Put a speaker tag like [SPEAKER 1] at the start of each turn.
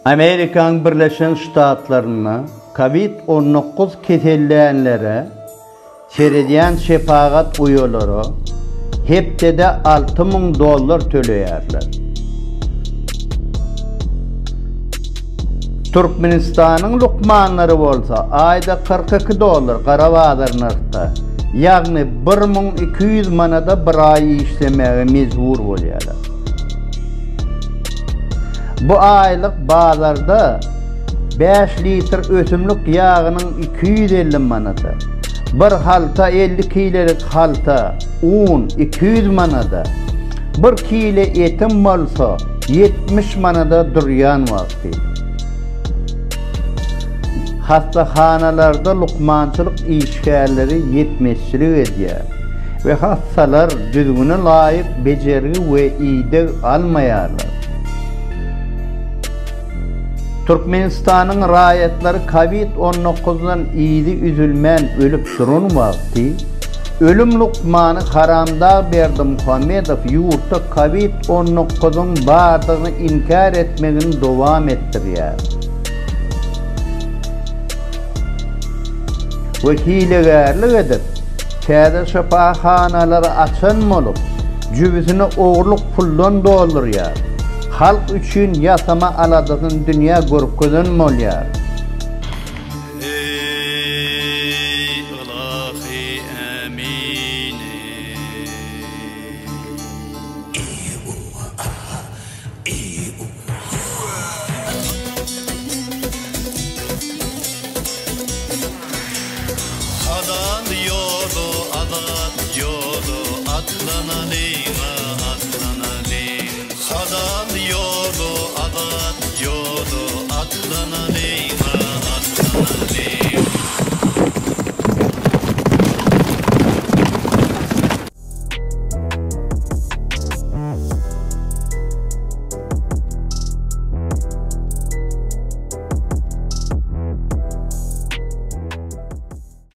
[SPEAKER 1] Amerikanyň Birleşen Ştatlarynda Covid 19 kesellänlere seredýän şepagat uýalary hepdede 6000 dollar töleýärler. Türkmenistanyň lukmanlary bolsa aýda 42 dollar gara bazar nyrhda, ýagny 1200 manada bir aý işlemäge mejbur bolýarlar. Bu aýlyk bazarda bäş litr ösümlik ýagynyň 250 manada, bir halta 50 kilelik halta un 200 manada, bir kile etiň bolsa 70 manada durýan wagty. Hassahanalarda lukmançylyk işgärleri ýetmezçilik edýär we hassalar düzgüne laýyk bejergi we ideg almaýarlar. Türkmenistanyň raýatlary Covid 19-dan yzy üzülmän ölüp duran wagty, ölüm lukmany Haramdag Berdimuhamedow ýurtda Covid 19-yň bardygyny inkär etmegini dowam etdirýär. We hilegärlik edip, täze şypahanalary açan bolup, jübüsini ogurlyk puldan doldurýar. Halk üçin ýasama aladasyny dünýä görkezen bolýar.
[SPEAKER 2] Eý, ylahy ämini! Halal ýola, azat ýola atlanalyň-a, atlanalyň. Halal ýola, azat ýola atlanalyň.